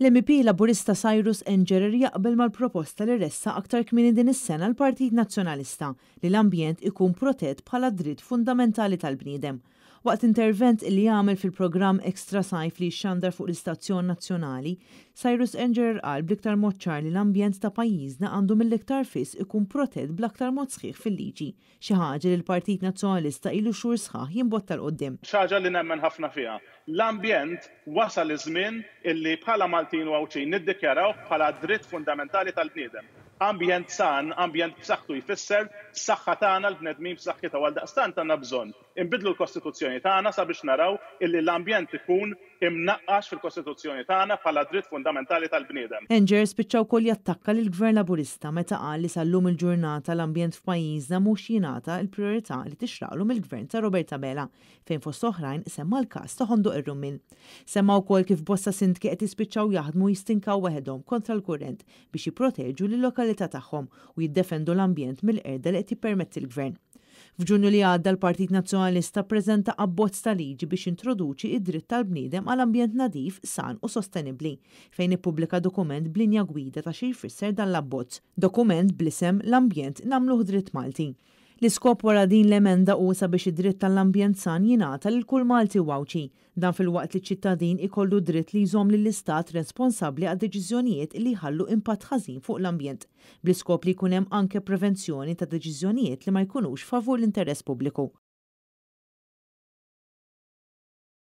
L-MEP Laburista Cyrus Engerer jaqbel mal-proposta li ressaq aktar kmieni din is-sena l-Partit Nazzjonalista li l-ambjent ikun protett bħala dritt fundamentali tal-bniedem. Waqt intervent li għamel fil-programm Extra Sajf li xxandar fuq l-istazzjon nazzjonali, Cyrus Engerer qal bl-iktar mod ċar li l-ambjent ta' pajjiżna għandu mill-iktar fis ikun protett bl-aktar mod sħiħ fil-liġi, xi ħaġa li l-Partit Nazzjonalista ilu xhur sħaħ jimbotta 'l quddiem. Xi ħaġa li nemmen ħafna fiha. L-ambjent wasal iż-żmien illi bħala Maltin u Għawdxin niddikjarawh bħala dritt fundamentali tal-bniedem. Ambjent san, ambjent b'saħħtu jfisser saħħa tagħna l-bnedmin b'saħħitha u għaldaqstant għandna bżonn inbiddlu l-Kostituzzjoni tagħna sabiex naraw illi l-ambjent ikun imnaqqax fil-Kostituzzjoni tagħna bħala dritt fundamentali tal-bniedem. Engerer spiċċa wkoll jattakka lill-Gvern Laburista meta qal li sal-lum il-ġurnata l-ambjent f'pajjiżna mhux jingħata l-prijorità li tixraqlu mill-Gvern ta' Robert Abela fejn fost oħrajn semma l-każ ta' Ħondoq ir-Rummien. Semma wkoll kif bosta sindki qed jispiċċaw jaħdmu jistinkaw waħedhom kontra l-kurrent biex jipproteġu lil-lokalità tagħhom u jiddefendu l-ambjent mill-qerda li qed jippermetti l-Gvern. F'Ġunju li għadda l-Partit Nazzjonalista ppreżenta abbozz ta' liġi biex jintroduċi d-dritt tal-bniedem għal ambjent nadif, san u sostenibbli, fejn ippubblika dokument b'linja gwida ta' xi jfisser dan l-abbozz, dokument bl-isem L-Ambjent Nagħmluh Dritt Malti. L-iskop wara din l-emenda hu sabiex id-dritt għall-ambjent san jingħata lil kull Malti u Għawdxi. Dan filwaqt li ċ-ċittadin ikollu d-dritt li jżomm lill-Istat responsabbli għad-deċiżjonijiet li jħallu impatt ħażin fuq l-ambjent, bl-iskop li jkun hemm anke prevenzjoni ta' deċiżjonijiet li ma jkunux favur l-interess pubbliku.